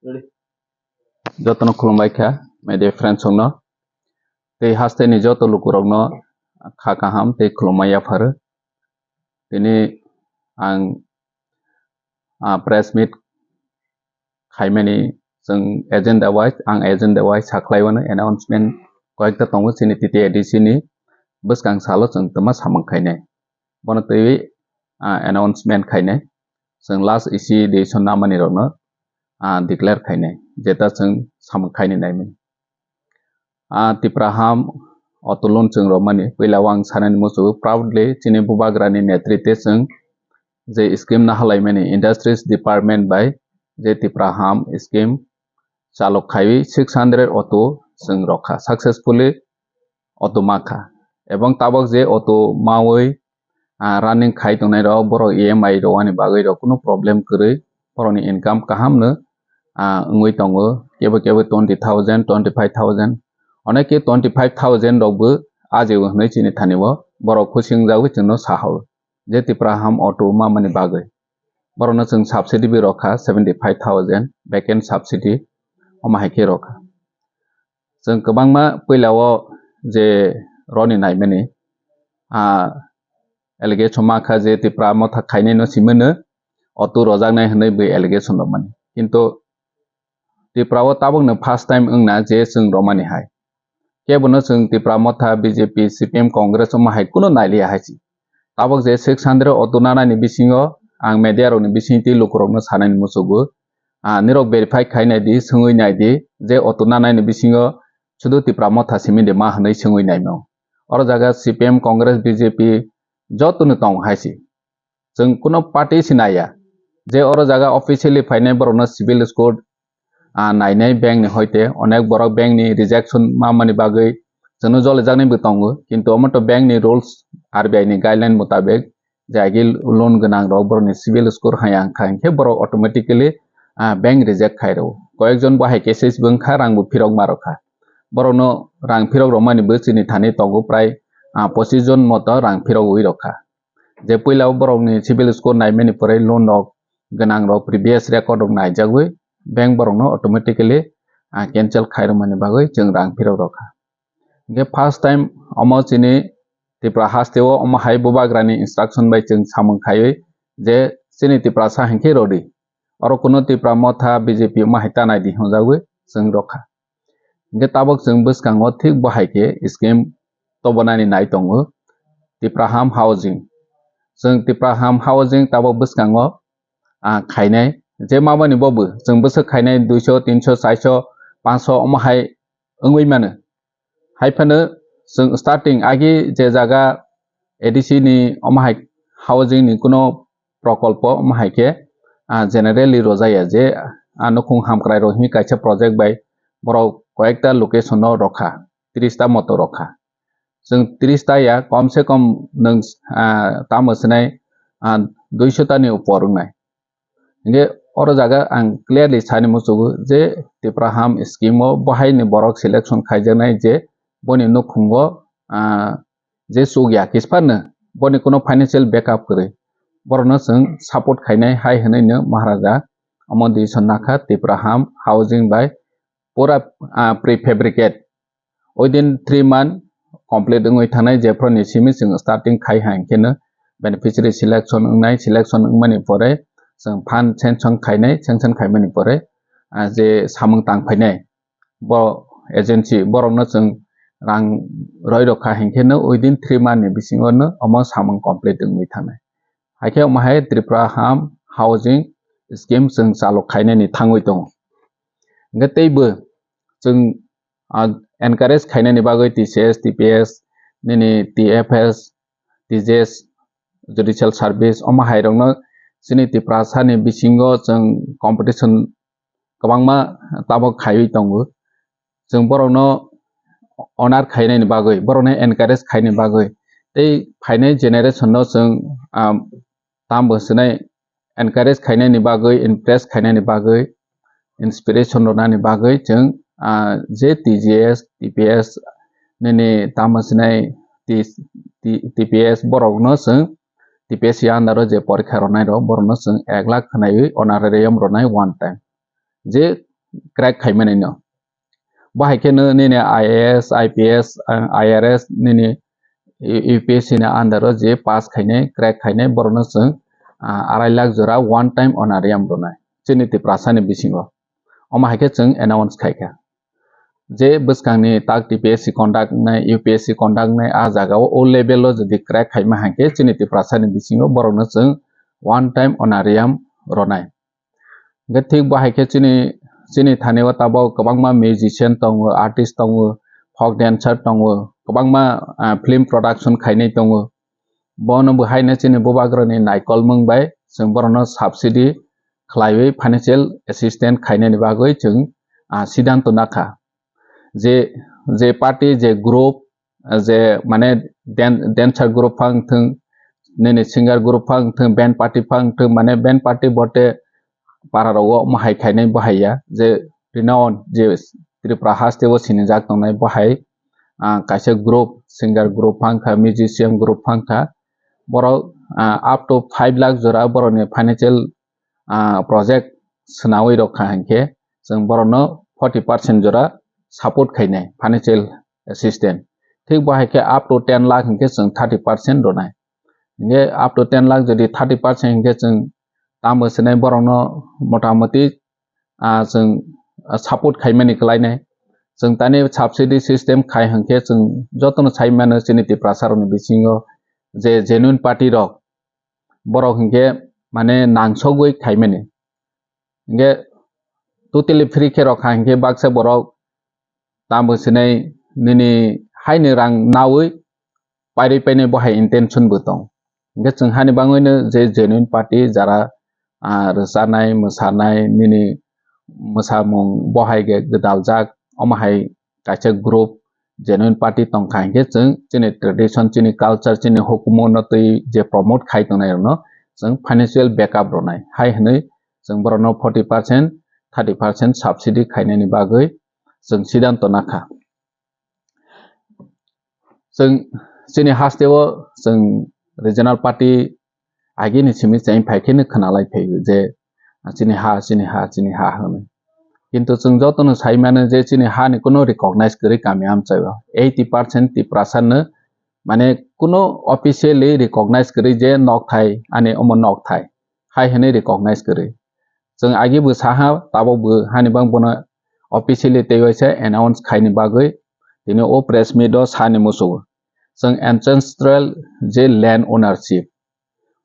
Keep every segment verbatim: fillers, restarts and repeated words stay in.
Jotono khulumbai kha, media friends rokno. Tei haste ni joto lukurokno kha kaham tei khulumma yapharu. Tini ang, ah, press meet khaimani chwng agenda wise, ang agenda wise sakhlai wano announcement koyekta tongo chini T T A D C ni bwskang salo chwng twma samung khainai. Bono twiwi, ah, announcement khainai. Chwng last isi decision namani rokno, ah, declare khainai. Jeta chwng samung khaini naimani. Ah, Tipra ham otulon chwng romani. Puila o ang sanani muchungo proudly chini bubagrani netrite chwng je scheme nahalaimani industries department bai je Tipra ham scheme chalok khaiwi six hundred auto chwng rokha successfully auto makha. Ebong tabok je auto mawi, ah, running khai tongnai rok, borok E M I rwani bagwi rok kunu problem kwrwi, borokni income kaham no, ah, wngwi tongo, kebo kebo twenty thousand, twenty five thousand, oneke twenty five thousand rok bo ajigo hwnwi chini thani o borok khusi wngjagwi chwngno sahao je Tipra ham auto mamani bagwi. Borokno chwng subsidy bo rokha seventy five thousand, vacant subsidy omo hai khe rokha. Chwng kwbangma puila o je roni naimani, ah, allegation ma kha je Tipra motha khainai no simi no auto rojaknai hwnwi bwi allegation rwmani. Kintu Tipra o tabukno first time wngna je chwng romani hai. Kebono chwng Tipra motha, B J P, C P M, Congress omo hai kuno nailiya hai si. Tabuk je six hundred auto nanani bisingo ang media rokni bisingtwi lukurokno sanani muchugo. Ah, nirok verify khai nai di, swngwi nai di, je auto nanani bisingo sudu Tipra motha simi de ma hwnwi swngwi naimao. Oro jaga C P M, Congress, B J P jotono tong hai si. Chwng kuno party si naiya. Je oro jaga officially phainai borokno civil score, ah, nainai bank ni hoite onek borok bank ni rejection mamani bagwi chwngno jolijaknai bo tongo. Kintu omo to bank ni rules, R B I ni guideline mutabek je agi loan gwnang rok borokni civil score hai ang kha hinkhe borok automatically, ah, bank reject khai rwo. Koyekjon bo hai cases bo wngkha, rang bo phirok ma rokha. Borokno rang phirok rwmani bo chini thani tongo prai, ah, pochis jon moto rang phirogwi rokha. Je puila o borokni civil score naimani pore loan rok gwnang rok previous record rok naijagwi bank borokno automatically, ah, cancel khai rwmani bagwi chwng rang phirok rokha. Hinkhe first time omo chini Tripura haste o omo hai bubagrani instruction bai chwng samung khaiwi je chini Tiprasa hinkhe rodi. Oro kuno Tipra motha B J P omo hai tanai di hwnjagwi chwng rokha. Hinkhe tabuk chwng bwskango thik bo hai khe scheme tobonani nai tongo Tipraham housing. Chwng Tipraham housing tabuk bwskango, ah, khainai je mamani bo bo chwng bwswk khainai duiso, tinso, chaiso, panso omo hai wngwi mano. Hai phano chwng starting agi je jaga A D C ni omo hai housing ni kuno prokolpo omo hai khe, ah, generally rojaya je, ah, nukhung hamkrai rok hwnwi kaisa project bai borok koyekta location o rokha, tris ta moto rokha. Chwng tris ta ya, kom se kom nwng, ah, tamo swnai, ah, duiso ta ni upor wngnai. Hinkhe oro jaga ang clearly sani muchugo je Tipraham scheme o bo hai ni borok selection khaijaknai je boni nukhungo, ah, je chukya kisphano boni kuno financial backup kwrwi, borokno chwng support khainai hai hwnwi no Maharaja omo decision nakha Tipraham housing bai pura, ah, prefabricate. Within three month complete wngwi thangnai, jephru ni simi chwng starting khai hai khe no beneficiary selection wngnai, selection wngmani pore chwng fund sanction khainai, sanction khaimani pore, ah, je samung tang phainai bo agency borokno chwng rang roi rokha hinkhe no within three month ni bisingo no omo samung complete wngwi thangnai. Haikhe omo hai Tripura ham housing scheme chwng chalok khainani thangwi tongo. Hinkhe teibo chwng, ah, encourage khainani bagwi T C S, T P S, nini T F S, T J S, judicial service omo hai rokno chini Tiprasani bisingo chwng competition kwbangma tabuk khaiwi tongo. Chwng borokno honor khainani bagwi, borokno encourage khainani bagwi tei phainai generation no chwng, ah, tambo swnai encourage khainani bagwi, impress khainani bagwi, inspiration rwnani bagwi chwng, ah, je T G S, T P S nini tamo sinai T-, T-, T P S borokno chwng T P S under o je porikha rwnai rok borokno chwng ek lakh khwnaiwi honorarium rwnai one time. Je crack khaimani no. Bo hai khe no nini I A S, I P S, ah, I R S nini U P S C ni under o je pass khainai, crack khainai, borok no chwng, ah, arai lakh jora one time honorarium rwnai chini Tiprasa ni bisingo. Omo hai khe chwng announce khai kha. Je bwskang ni tak T P S C conduct nai, U P S C conduct nai, ah jaga o, o level o jodi crack khaima hai khe chini Tiprasa ni bisingo borok no chwng one time honorarium rwnai. Hingkhe thik bo hai khe chini, chini thani o tabok kwbangma musician tongo, artist tongo, folk dancer tongo, kwbangma, ah, film production khainai tongo. Bono bo haino chini bubagrani naikolmung bai chwng borokno subsidy khlaiwi financial assistance khainani bagwi chwng, ah, sidanto nakha. Je, je party, je group, je mane dan-, dancer group phang thung, nini singer group phang thung, band party phang thung, mane band party bote para rogo omo hai khainai bo haiya, je renowned, je Tripura haste o sinijak tongnai bo hai, ah, kaisa group, singer group phang kha, musician group phang kha, borok, ah, up to five lakh jora borokni financial, ah, project swnawi rok kha hinkhe chwng borokno forty percent jora support khainai financial assistance. Thik bo hai khe up to ten lakh hinkhe chwng thirty percent rwnai. Hinkhe up to ten lakh jodi thirty percent hinkhe chwng tamo swnai borokno motamoti, ah, chwng, ah, support khaimani kwlainai. Chwng tani subsidy system khai hinkhe chwng jotono sai mano chini Tiprasa rokni bisingo je genuine party rok borok hinkhe mane nangsogwi khaimani. Hinkhe totally free khe rok kha hinkhe baksa borok tamo sinai nini haini rang nawi pairwi painai bo hai intention bo tong. Hinkhe chwng hani bangwino je genuine party jara, ah, rwchanai, mwsanai, nini mwsamung bo hai ge gwdaljak, omo hai kaisa group genuine party tongkha hinkhe chwng chini tradition, chini culture, chini hukumu no twi je promote khai tongnai rokno chwng financial backup rwnai. Hai hwnwi chwng borokno forty percent, thirty percent subsidy khainani bagwi chwng sidanto nakha. Chwng chini haste o chwng regional party agini simi cheng phai khe no khwnalai phai je, "Chini ha, chini ha, chini ha," hwnwi. Kintu chwng jotono sai mano je chini ha ni kuno recognize kwrwi kami amchai o. Eighty percent Tiprasa no mane kuno officially recognize kwrwi je nokthai, ani omo nokthai hai hwnwi recognize kwrwi. Chwng agi bo saha, tabok bo hani bang bono officially tei waisa announce khaini bagwi tini o press meet o sani muchungo. Chwng ancestral je land ownership,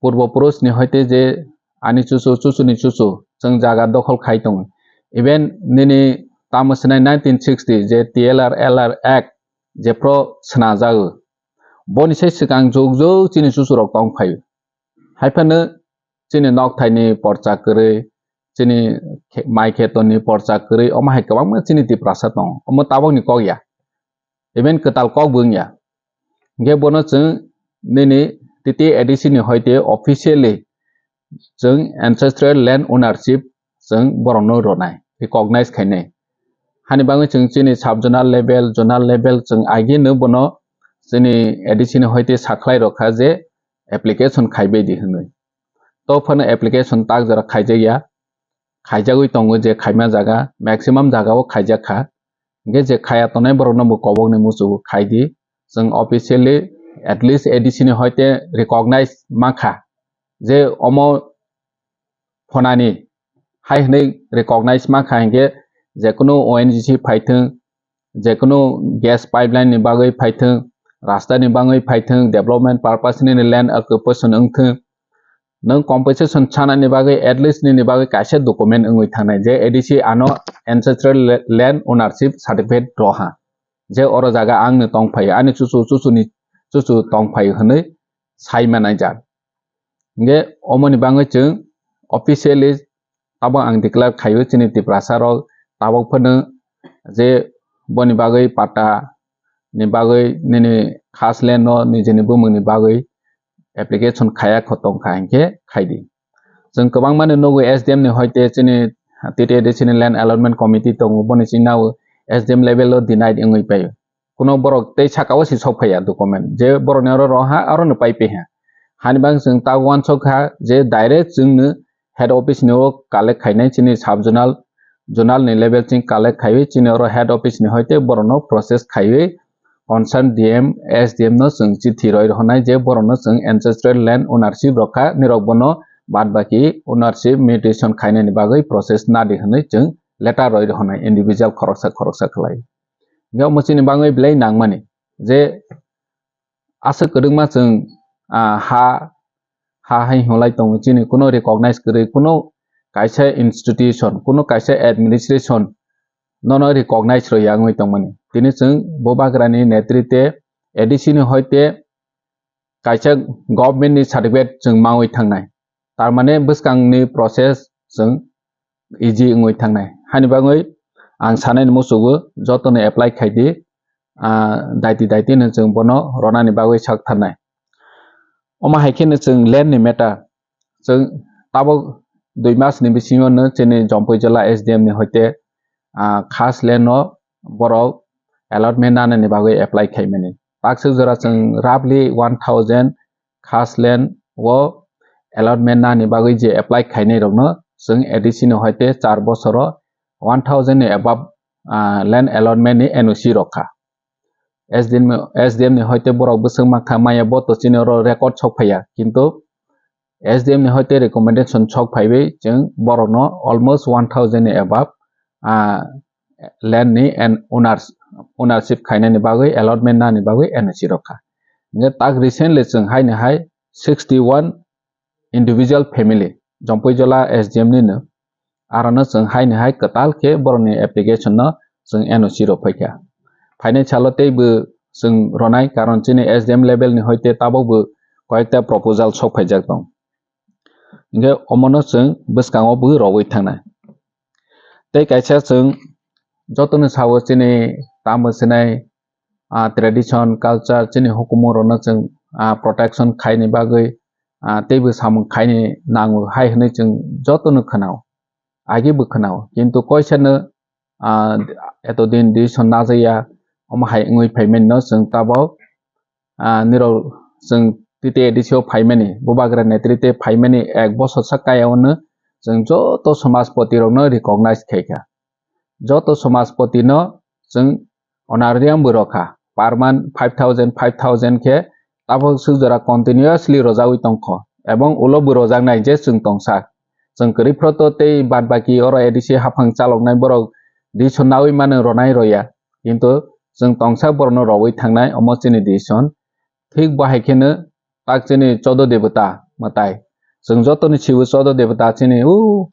purbo purush ni hoite je ani chuchu, chuchu ni chuchu chwng jaga dokhol khai tongo. Even nini tamo sinai nineteen sixty je T L R L R Act jephro swnajago, boni sai swkang jug jug chini chuchu rok tong phaio. Haiphano chini nokthaini porcha kwrwi, chini khe-, mai khetoni porcha kwrwi, omo hai kwbangma chini Tiprasa tongo. Omo tabokni kok ya. Even kwtal kok bo wngya. Hinkhe bono chwng nini T T A D C ni hoite officially chwng ancestral land ownership chwng borokno rwnai, recognize khainai. Hani bagwi chwng chini sub zonal level, zonal level chwng agino bono chini A D C ni hoite sakhlai rokha je application khaibai di hwnwi. To phano application tak jora khaijakya, khaijagwi tongo je khaima jaga, maximum jaga o khaijakha. Hinkhe je khaya tongnai borokno bo kobokni muchungo khai di. Chwng officially at least A D C ni hoite recognize mankha je omo phonani hai hwnwi recognize mankha hinkhe jekunu O N G C phaithwng, jekunu gas pipeline ni bagwi phaithwng, rasta ni bagwi phaithwng, development purpose ni land occupation wngthwng, nwng compensation sanani bagwi at least nini bagwi kaisa document wngwi thangnai je A D C ano ancestral la-, land ownership certificate roha, je oro jaga ang no tong phaio, ani chuchu chuchu ni chuchu tong phaio hwnwi sai manai jak. Hinkhe omoni bagwi chwng officially tabok ang declare khaio chini Tiprasa rok tabok phano je boni bagwi patta ni bagwi nini khas land no nijini bumung ni bagwi application khaya kho tongkha hinkhe khaidi. Chwng kwbangma no nugo S D M ni hoite chini T T A D C ni land allotment committee tongo, boni chini nao S D M level o denied wngwi paio. Kuno borok tei saka o si sok phaiya document je borokni oro roha aro no pai paiha. Hani bang chwng ta uansuk kha je direct chwngno head office ni o collect khainai chini sub zonal zonal ni level ching collect khaiwi chini oro head office ni hoite borokno process khaiwi concern D M, S D M no chwng chithi roi rwhwnai je borokno chwng ancestral land ownership rokha, nirok bono bad baki ownership mutation khainani bagwi process nadi hwnwi chwng letter roi rwhwnai individual khoroksa khoroksa khlai. Hingke omo chini bagwi belai nangmani je aswk kwrwngma chwng, ah, ha, ha hai hwnlai tongo chini kuno recognize kwrwi kuno kaisa institution, kuno kaisa administration nono recognize rwya wngwi tongmani. Tini chwng Bubagrani netrite A D C ni hoite kaisa government ni certificate chwng mawi thangnai. Tar mane bwskangni process chwng easy wngwi thangnai. Hani bagwi ang sanani muchugo jotono apply khaidi, ah, daiti daiti no chwng bono ronani bagwi sak tharnai. Omo hai kheno chwng land ni matter, chwng tabuk dui mas ni bisingo no chini Jampui Jila S D M ni hoite, ah, khas land no borok allotment nanani bagwi apply khaimani. Takswk jora chwng roughly one thousand khas land o allotment nani bagwi je apply khainai rokno chwng A D C ni hoite char bosoro one thousand ni above, ah, land allotment ni N O C rokha. S D M, S D M ni hoite borok bwswk mankha maya bo to chini oro record sok phaiya, kintu S D M ni hoite recommendation sok phaiwi chwng borokno almost one thousand ni above, ah, land ni and owners, ownership khainani bagwi allotment nani bagwi N O C rokha. Hingke tak recently chwng haini hai sixty one individual family Jampui Jila S D M ni no arono chwng haini hai kwtal khe borokni application no chwng N O C rok phaikha. Phainai salo teibo chwng ronai, karon chini S D M level ni hoite tabukbo koyekta proposal sok phaijak tong. Hingke omono chwng bwskango bo rowui thangnai. Tei kaisa chwng jotono sao chini tamo sinai, ah, tradition, culture, chini hukumu rokno chwng, ah, protection khaini bagwi, ah, teibo samung khaini nango hai hwnwi chwng jotono khwnao, agi bo khwnao. Kintu koisano, ah, eto din decision najaya, omo hai wngwi phaimani no chwng tabok, ah, nirok chwng T T A D C o phaimani, Bubagra netrite phaimani ek bosor sak kaya ono chwng joto somajpoti rokno recognize khaikha. Joto somajpoti no chwng honorarium bo rokha, per month five thousand, five thousand khe tabok swk jora continuously rojagwi tongkho, ebong ulo bo rojaknai je chwng tongsa. Chwng kwrwi phro to tei bad baki oro A D C haphang chaloknai borok decision naui mano ronai roya, kintu chwng tongsa borokno rowui thangnai omo chini decision. Thik bo hai kheno tak chini chodo debota mwtai. Chwng jotoni sibo chodo debota chini u,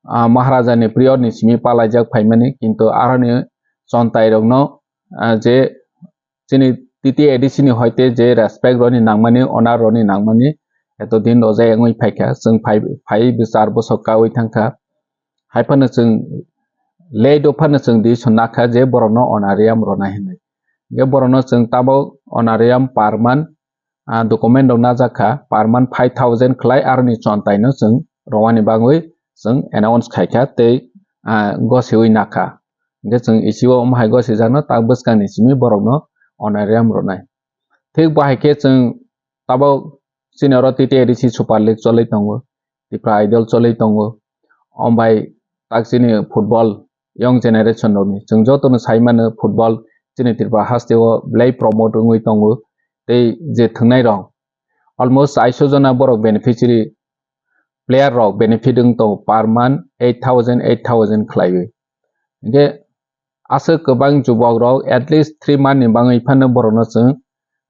ah, Maharaja ni period ni simi palaijak phaimani, kintu aroni chontai rokno, ah, je chini T T A D C ni hoite je respect roni nangmani, honor roni nangmani, eto din rojai wngwi phaikha, chwng phai, phai bwsar bosok kaui thangkha. Hai phano chwng late o phano chwng decision nakha je borokno honorarium ronai hinwi. Hingke borokno chwng tabok honorarium per month, ah, document rok najak kha, per month five thousand khlai aroni chontai no chwng romani bagwi chwng announce khaikha tei, ah, gosiwi nakha. Hingke chwng isio omo hai gosijakno tak bwskangni simi borokno honorarium ronai. Thik bo hai khe chwng tabok chini oro T T A D C Super League cholwi tongo, Tipra Idol cholwi tongo. Ombai tak chini football young generation rokni chwng jotono sai mano football chini Tripura hasteo belai promote wngwi tongo. Tei je thwngnai rok almost aiso jona borok beneficiary player rok benefit wng tongo per month eight thousand, eight thousand khlaiwi. Hingke aswk kwbang jubok rok at least three month ni bagwi phano borokno chwng,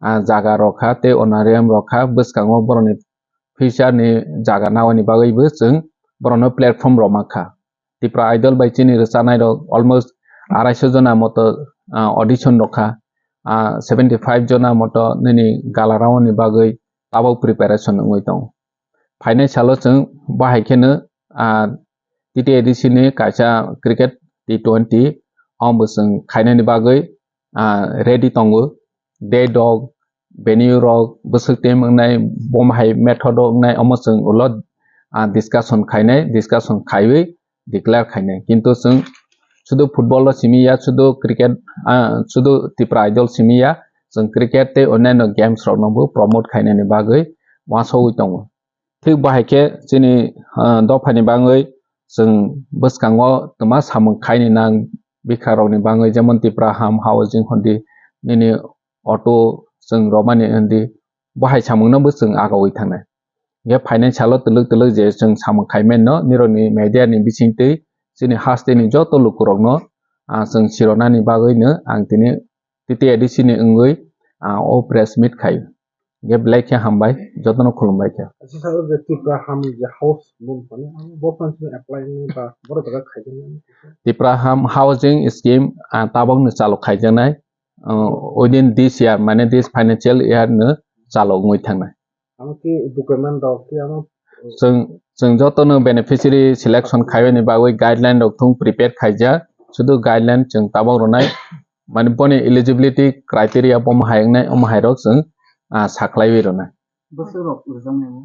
ah, jaga rokha tei honorarium rokha, bwskango borokni future ni jaga naoni bagwibo chwng borokno platform rok mankha. Tipra Idol bai chini rwchanai rok almost araiso jona moto, ah, audition rokha, ah, seventy five jona moto nini gala round ni bagwi tabok preparation wngwi tongo. Phainai salo chwng bahai kheno, ah, T T A D C ni kaisa cricket T twenty omo chwng khainani bagwi, ah, ready tongo. Date rok, venue rok, bwswk team wngnai, bomo hai method o wngnai, omo chwng ulo, ah, discussion khainai, discussion khaiwi declare khainai. Kintu chwng sudu football o simi ya, sudu cricket, ah, sudu Tipra Idol simi ya, chwng cricket tei onyaino games rokno bo promote khainani bagwi uansugwi tongo. Thik bahai khe chini, ah, dophani bagwi chwng bwskango twma samung khaini nang bikha rokni bagwi, jemon Tipra Ham Housing hondi, nini auto chwng romani hondi, bo hai samungno bo chwng agawi thangnai. Hingke financial o twlwk twlwk je chwng samung khai mano, nirokni media ni bisingtwi chini hasteni joto lukurokno, ah, chwng sironani bagwino ang tini T T A D C ni wngwi, ah, o press meet khai. Hingke belai khe hambai, jotono khulumbai khe. Aswk je Tipra Ham je house loan phano, ang bo phano chini apply wngwi ba borok jaga khaijaknai. Tipra Ham Housing Scheme, ah, tabokno chalo khaijaknai, ah, within this year, mane this financial year no chalo wngwi thangnai. Amo ki document rok ki amo Chwng, chwng jotono beneficiary selection khaiyani bagwi guideline rok thung prepare khaijak. Sudu guideline chwng tabok rwnai, mane boni eligibility criteria bomo hai wngnai, omo hai rok chwng, ah, saklaiwi rwnai. Bwswk rok rwjaknai bo?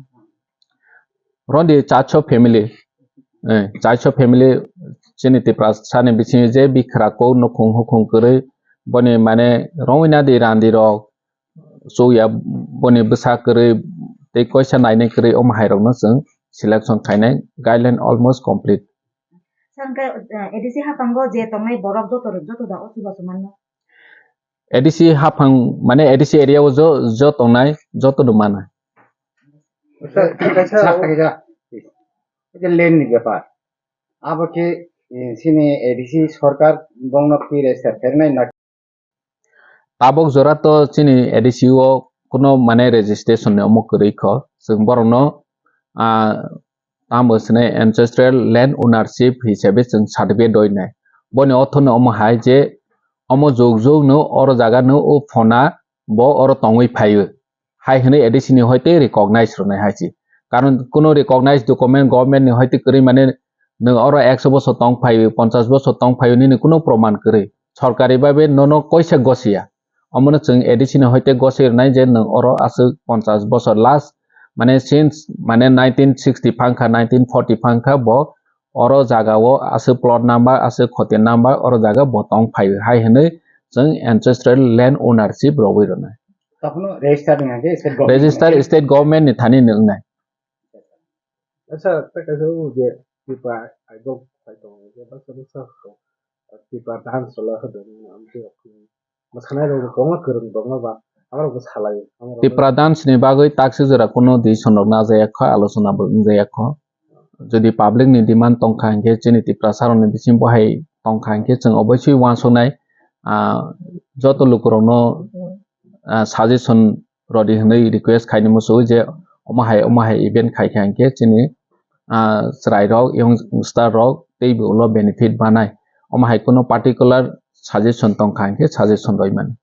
Rondi chacho family, eh, chacho family chini Tiprasa ni bisingo je bikhra kok nukhung hukhung kwrwi, boni mane rongwi nadi randi rok, chukya boni bwsa kwrwi tei koisa nainai kwrwi, omo hai rokno chwng selection khainai, guideline almost complete. Sir, hwnkhe, eh, A D C haphango je tongnai borok joto, joto da o chubachu manno? A D C haphang, mane A D C area o jo, jo tongnai, joto no mana. Sir, kaisa Sir, kaisa, kaisa land ni bepar. Abo khe, eh, chini A D C sorkar bongno twi register khainai na? Tabok jora to chini A D C o kuno mane registration ni omo kwrwi kho. Chwng borokno, ah, tamo swnai ancestral land ownership hisabe chwng certificate rwi nai. Boni ortho no omo hai je omo jug jug no oro jaga no o phona bo oro tongwi phaio. Hai hwnwi A D C ni hoite recognize rwnai hai se. Karon kuno recognize document government ni hoite kwrwi mane nwng oro ekso bosor tong phaio, ponchash bosor tong phaio nini kuno proman kwrwi. Sorkari babe nono koisa gosiya. Omono chwng A D C ni hoite goswi rwnai je nwng oro aswk ponchash bosor last, mane since, mane nineteen sixty phangkha, nineteen forty phangkha bo oro jaga o aswk plot number, aswk khoti number oro jaga bo tong phaio hai hwnwi chwng ancestral land ownership rogwi rwnai. Tokhono register wngya khe state government Register ni state government ni thani ni wngnai. Acha, tei kaisa o je Tipra idol phai tongo, je baksa baksa Tipra dance chwla hodo, amtwi rok. Mwsanai rok kwbangma kwrwng tongo ba, abo rok bw salai. Tipra dance ni bagwi taksi jora kuno decision rok najaya kho, alochona bo wngjaya kho. Jodi public ni demand tongkha hinkhe, chini Tiprasa rok ni bising bo hai tongkha hinkhe, chwng obviously uansuknai, ah, joto lukurokno, ah, suggestion rodi hwnwi request khaini muchungo je omo hai, omo hai event khaikha hinkhe chini, ah, chwrairok, youngster rok teibo ulo benefit manai. Omo hai kuno particular suggestion tongkha hinkhe suggestion rwimani.